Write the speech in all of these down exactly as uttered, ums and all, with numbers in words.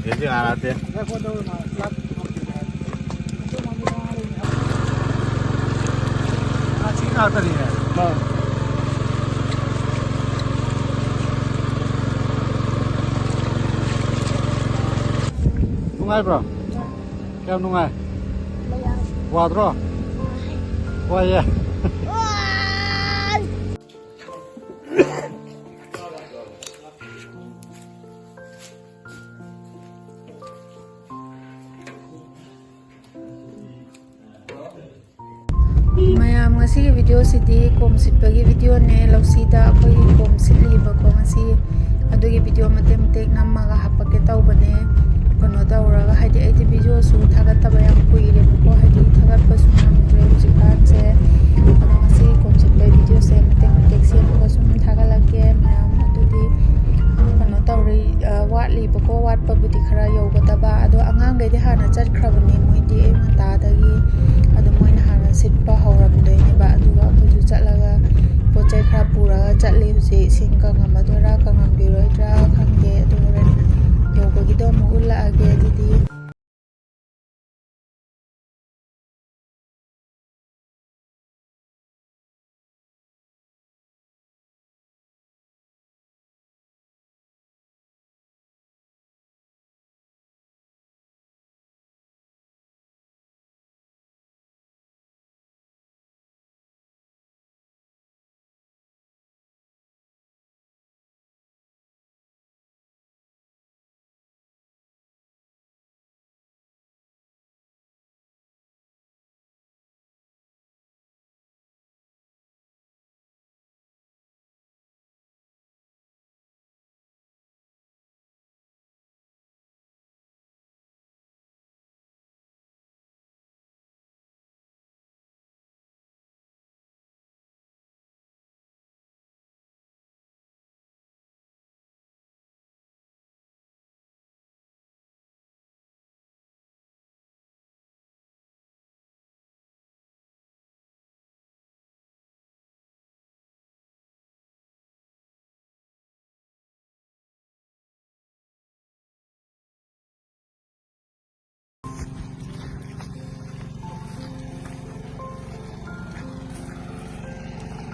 ꯁꯤꯗꯩꯁꯤ ꯉꯥꯏꯔꯛꯑꯗꯤ꯫ ꯑꯁꯤ ꯉꯥꯛꯇꯅꯤꯅꯦ꯫ ꯅꯨꯡꯉꯥꯏꯕ꯭ꯔꯣ? ꯀꯌꯥꯝ ꯅꯨꯡꯉꯥꯏ? ꯋꯥꯗ꯭ꯔꯣ? ꯋꯥꯏꯌꯦ꯫ ꯃꯌꯥꯝ, ꯉꯁꯤꯒꯤ ꯚꯤꯗꯤꯑꯣꯁꯤꯗꯤ ꯀꯣꯝ ꯁꯤꯠꯄꯒꯤ ꯚꯤꯗꯤꯑꯣꯅꯦ꯫ ꯂꯧꯁꯤꯗ ꯑꯩꯈꯣꯏꯒꯤ ꯀꯣꯝ ꯁꯤꯠꯂꯤꯕꯀꯣ ꯉꯁꯤ, ꯑꯗꯨꯒꯤ ꯚꯤꯗꯤꯑꯣ ꯃꯇꯦꯛ ꯃꯇꯦꯛ ꯅꯝꯃꯒ ꯍꯥꯞꯄꯛꯀꯦ ꯇꯧꯕꯅꯦ꯫ ꯀꯩꯅꯣ ꯇꯧꯔꯒ, ꯍꯥꯏꯗꯤ ꯑꯩꯗꯤ ꯚꯤꯗꯤꯑꯣꯁꯨ ꯊꯥꯒꯠꯇꯕ ꯌꯥꯝ ꯀꯨꯏꯔꯦꯕꯀꯣ, ꯍꯥꯏꯗꯤ ꯊꯥꯒꯠꯄꯁꯨ ꯉꯝꯗ꯭ꯔꯦ ꯍꯧꯖꯤꯛꯀꯥꯟꯁꯦ꯫ ꯑꯗꯣ ꯉꯁꯤ ꯀꯣꯝ ꯁꯤꯠꯄꯒꯤ ꯚꯤꯗꯤꯑꯣꯁꯦ ꯃꯇꯦꯛ ꯃꯇꯦꯛ ꯁꯦꯝꯃꯒ ꯁꯨꯝ ꯊꯥꯒꯠꯂꯛꯀꯦ ꯃꯌꯥꯝ꯫ ꯑꯗꯨꯗꯤ ꯀꯩꯅꯣ ꯇꯧꯔꯤ, ꯑ, ꯋꯥꯠꯂꯤꯕꯀꯣ, ꯋꯥꯠꯄꯕꯨꯗꯤ ꯈꯔ ꯌꯧꯒꯗꯕ꯫ ꯑꯗꯣ ꯑꯉꯥꯡꯈꯩꯗꯤ ꯍꯥꯟꯅ ꯆꯠꯈ꯭ꯔꯕꯅꯦ, ꯃꯣꯏꯗꯤ ꯑꯌꯨꯛ ꯉꯟꯇꯥꯗꯒꯤ꯫ ꯑꯗꯣ ꯃꯣꯏꯅ ꯍꯥꯟꯅ ꯁꯤꯠꯄ ꯍꯧꯔꯝꯗꯣꯏꯅꯦꯕ꯫ ꯑꯗꯨꯒ ꯑꯩꯈꯣꯏꯁꯨ ꯆꯠꯂꯒ ꯄꯣꯠ ꯆꯩ ꯈꯔ ꯄꯨꯔꯒ ꯆꯠꯂꯤ꯫ ꯍꯧꯖꯤꯛ ꯏꯁꯤꯡ ꯀꯪꯉꯝꯃꯗꯣꯏꯔꯥ ꯀꯪꯉꯝꯈꯤꯔꯣꯏꯗ꯭ꯔꯥ ꯈꯪꯗꯦ꯫ ꯑꯗꯣ ꯍꯣꯔꯦꯟ ꯌꯧꯕꯒꯤꯗꯣ ꯑꯃꯨꯛ ꯎꯠꯂꯛꯑꯒꯦ ꯑꯗꯨꯗꯤ꯫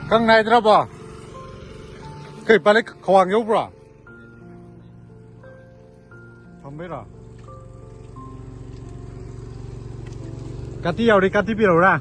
ꯀꯪ ꯅꯥꯏꯗ꯭ꯔꯕꯣ? ꯀꯩ ꯄꯥꯂꯤ ꯈ꯭ꯋꯥꯡ ꯌꯧꯕ꯭ꯔꯣ? ꯊꯝꯕꯩꯔꯣ? ꯀꯥꯇꯤ ꯌꯥꯎꯔꯤ, ꯀꯥꯇꯤ ꯄꯤꯔꯛꯎꯔꯥ?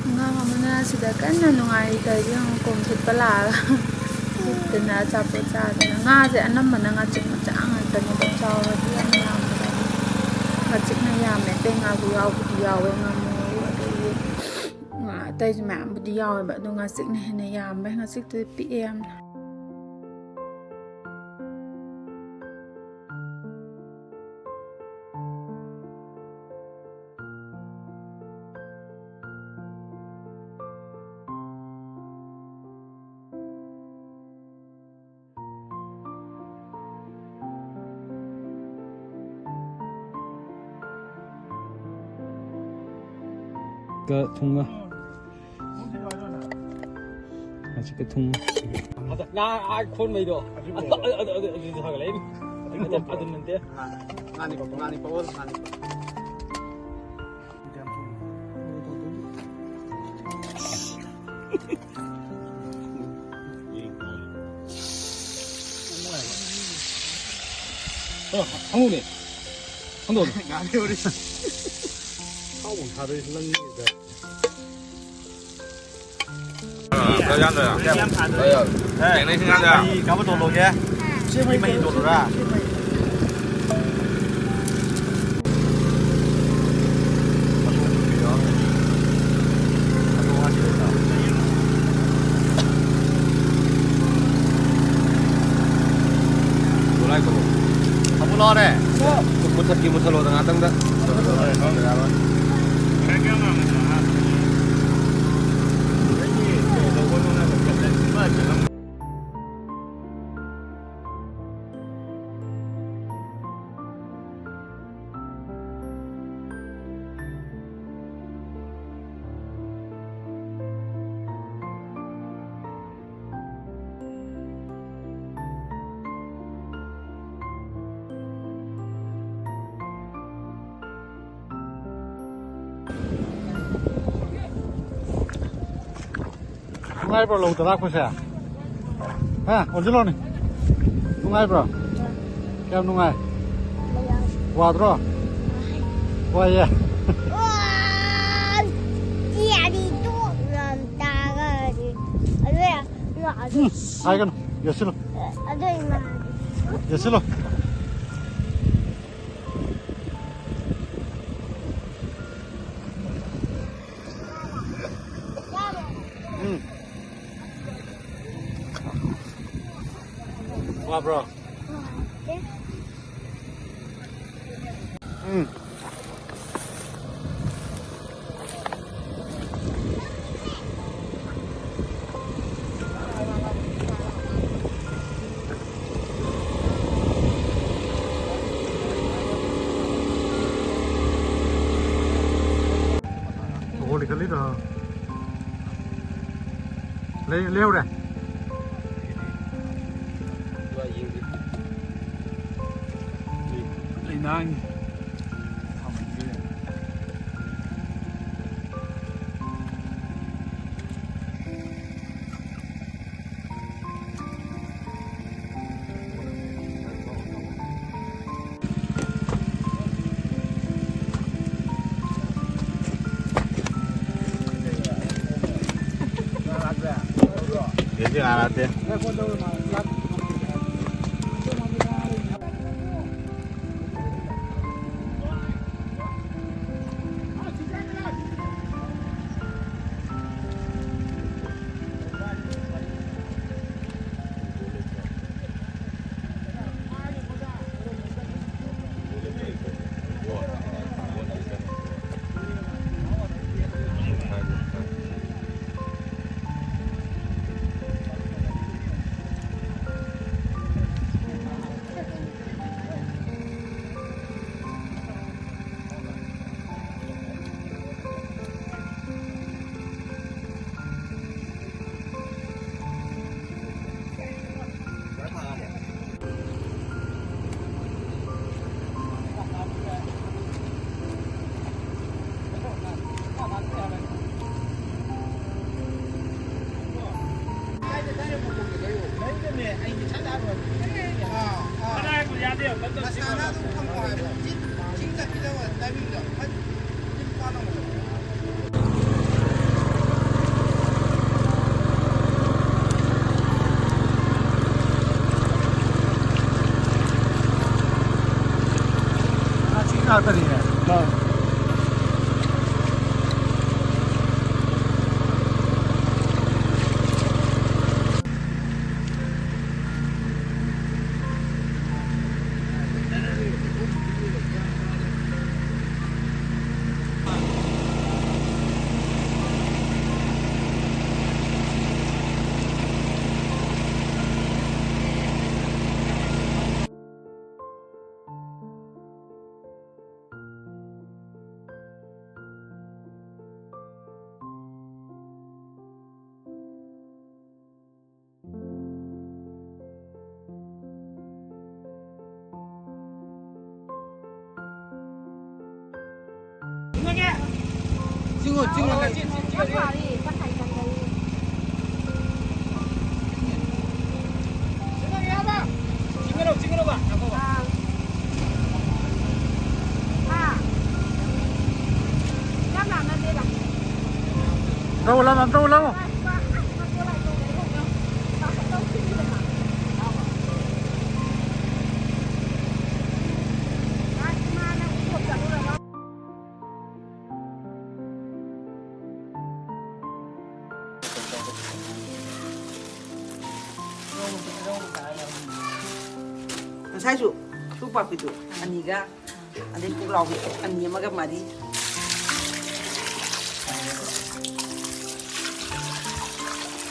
ꯑꯉꯥꯡ ꯑꯃꯅ ꯁꯤꯗ ꯀꯟꯅ ꯅꯨꯡꯉꯥꯏꯔꯤ ꯇꯧꯔꯤꯁꯦ ꯌꯦꯡꯉꯨ, ꯀꯣꯝ ꯊꯤꯠꯄ ꯂꯥꯛꯑꯒ꯫ ꯍꯤꯞꯇꯅ ꯑꯆꯥꯄꯣꯠ ꯆꯥꯗꯅ꯫ ꯉꯥꯁꯦ ꯑꯅꯝꯕꯅ ꯉꯥꯆꯤꯛ ꯃꯆꯥ ꯉꯥꯛꯇꯅꯦꯕ, ꯆꯥꯎꯔꯗꯤ ꯌꯥꯝ ꯌꯥꯝꯕꯅꯦ꯫ ꯉꯥꯆꯤꯛꯅ ꯌꯥꯝꯃꯦ, ꯑꯇꯩ ꯉꯥꯁꯨ ꯌꯥꯎꯕꯨꯗꯤ ꯌꯥꯎꯋꯦ, ꯉꯥꯃꯨ ꯑꯗꯒꯤ ꯉꯥ ꯑꯇꯩꯁꯨ ꯃꯌꯥꯝꯕꯨꯗꯤ ꯌꯥꯎꯋꯦꯕ, ꯑꯗꯣ ꯉꯥꯆꯤꯛꯅ ꯍꯦꯟꯅ ꯌꯥꯝꯃꯦ꯫ ꯉꯥꯆꯤꯛꯇꯨꯗꯤ ꯄꯤꯛꯑꯦ ꯌꯥꯝꯅ꯫ ꯀ ꯊꯨꯡꯉ꯫ ꯑꯁꯤ ꯀ ꯊꯨꯡꯉ꯫ ꯑꯗ ꯉꯥ ꯑꯥ ꯈꯣꯟꯕꯩꯗꯣ꯫ ꯑꯗꯨ, ꯑꯗꯨ, ꯑꯗꯨ, ꯑꯗꯨ, ꯑꯗꯨꯗꯤ ꯊꯥꯒꯠꯂꯛꯏꯅꯤ꯫ ꯑꯗꯨ, ꯑꯗꯨ ꯅꯠꯇꯦ꯫ ꯉꯥꯅꯤ ꯀꯣ, ꯉꯥꯅꯤ ꯀꯣ, ꯉꯥꯅꯤ ꯀꯣ꯫ ꯍꯪꯉꯨꯅꯦ꯫ ꯍꯪꯗꯣꯛꯑꯣꯅꯦ꯫ ꯉꯥꯡꯗꯦ ꯋꯥꯔꯤ꯫ ꯍꯥꯎꯕ ꯊꯥꯗꯣꯏ ꯅꯪꯒꯤꯗ꯫ ꯌꯥꯟꯗꯣꯏꯔꯥ? ꯌꯥꯟ ꯊꯥꯗꯣꯏꯔꯥ? ꯌꯥꯟ꯫ ꯍꯦ? ꯃꯍꯤ ꯀꯥꯕ ꯇꯣꯠꯂꯣꯒꯦ꯫ ꯁꯤ ꯃꯍꯤ ꯇꯣꯠꯂꯨꯔꯥ? ꯂꯣꯏꯔꯦ꯫ ꯃꯨꯊꯠꯀꯤ ꯃꯨꯊꯠꯂꯣꯗ ꯉꯥꯛꯇꯪꯗ꯫ ꯅꯨꯡꯉꯥꯏꯕ꯭ꯔꯣ ꯂꯧꯗ ꯂꯥꯛꯄꯁꯦ? ꯍꯥ? ꯑꯣꯟꯁꯤꯜꯂꯣꯅꯦ꯫ ꯅꯨꯡꯉꯥꯏꯕ꯭ꯔꯣ? ꯀꯌꯥꯝ ꯅꯨꯡꯉꯥꯏ? ꯋꯥꯗ꯭ꯔꯣ? ꯋꯥꯏꯌꯦ꯫ ꯋꯥꯏ! ꯆꯦ ꯑꯅꯤ ꯇꯣꯛ ꯌꯥꯝ ꯇꯥꯒ꯭ꯔꯗꯤ꯫ ꯑꯗꯨ ꯌꯥ-, ꯑꯗꯨ ꯎꯝ, ꯍꯥꯏꯒꯅꯨ꯫ ꯌꯦꯠꯁꯤꯜꯂꯨ꯫ ꯑꯗꯨ ꯏꯃꯥ꯫ ꯌꯦꯠꯁꯤꯜꯂꯨ꯫ ꯎꯝ꯫ ꯋꯥꯕ꯭ꯔꯣ? ꯎꯝ꯫ ꯁꯒꯣꯜꯗꯤ ꯈꯔ ꯂꯩꯗ꯫ ꯂꯩ-, ꯂꯩꯍꯧꯔꯦ꯫ ꯂꯩꯅꯥꯡ꯫ ꯁꯤ ꯉꯥꯏꯔꯛꯑꯗꯤ꯫ ꯑꯁꯤ ꯉꯥꯛꯇꯅꯤꯅꯦ꯫ ꯆꯤꯡꯉꯣ, ꯆꯤꯡꯉꯣ꯫ ꯌꯥꯝ ꯂꯥꯞꯅꯗꯦꯗ꯫ ꯂꯧ ꯂꯥꯎ, ꯑꯝꯇ ꯂꯧ꯫ ꯉꯁꯥꯏꯁꯨ ꯁꯨ ꯄꯥꯛꯄꯤꯗꯨ ꯑꯅꯤꯒ, ꯑꯗꯩ ꯄꯨꯛꯂꯥꯎꯕꯤ ꯑꯅꯤ ꯑꯃꯒ ꯃꯔꯤ꯫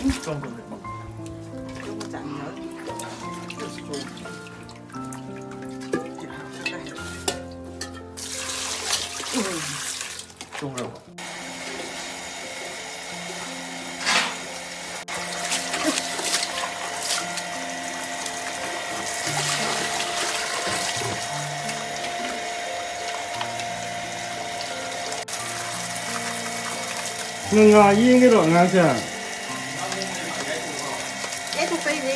ꯎꯝ, ꯆꯣꯡꯕ ꯆꯥꯅꯤꯡꯉꯦ꯫ ꯎꯝ꯫ ꯆꯣꯡꯈ꯭ꯔꯕꯣ? ꯅꯪ ꯉꯥ ꯌꯦꯡꯉꯤꯔꯣ ꯑꯉꯥꯡꯁꯦ? ꯌꯥꯏꯊꯣꯛꯄꯩꯅꯦ꯫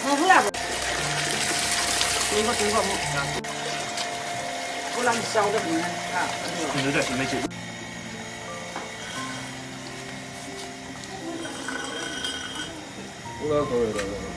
ꯉꯥꯏꯈꯣ ꯌꯥꯕ꯭ꯔꯣ? ꯌꯦꯡꯉꯣ, ꯌꯦꯡꯉꯣ ꯑꯃꯨꯛ꯫ ꯄꯣꯂꯥꯡ ꯆꯥꯎꯗꯕꯅꯤꯅ꯫ ꯍꯥ? ꯑꯗꯨꯗ ꯁꯤ ꯃꯩꯁꯦ꯫ ꯄꯣꯂꯥꯡ ꯇꯧꯔꯦ, ꯇꯧꯔꯦ꯫